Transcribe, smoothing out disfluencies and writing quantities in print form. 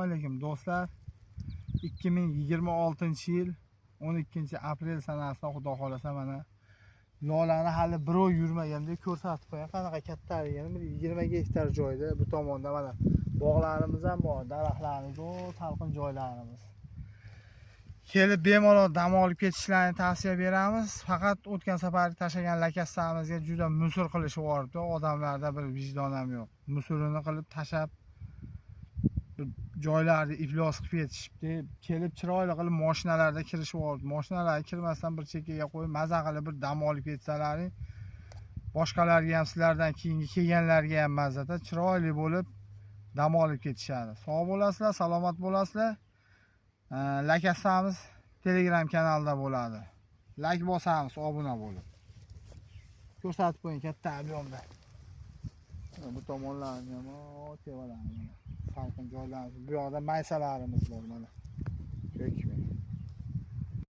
Alaykum do'stlar. 2026-yil 12 aprel sanasida, xudo xohlasa, mana lolani hali birov yurmaganda ko'rsatib qo'ygan, qanaqa kattaligini. Bir 20 gektar joyda, bu tomonda mana bog'larimiz ham bor, daraxtlarimiz, salqin joylarimiz. Kelib bemalol dam olib ketishlarini tavsiya beramiz. Faqat o'tgan safar tashlagan lakassamizga juda мусор qilishib yuboribdi. Odamlarda bir vijdon ham yo'q. Мусор ini qilib tashlab, bir joylarni iflos qilib ketishibdi. Kelib chiroyli qilib moshinalarda kirishib yuboribdi. Moshinalarga kirmasdan bir chekkaga qo'yib, maza qilib bir dam olib ketsalaring, boshqalarga ham, sizlardan keyingi kelganlarga ham mazada chiroyli bo'lib dam olib ketishadi. Sog' bo'lasizlar, salomat bo'lasizlar. Lakasamiz Telegram kanalida bo'ladi. Layk bosamiz, obuna bo'lib. Ko'rsatib qo'ying katta объём da. Mana bu tomonlarni ham, tevalarni mana. Salqin joylarimiz. Bu yoqda maysalarimiz bor mana. Ko'k.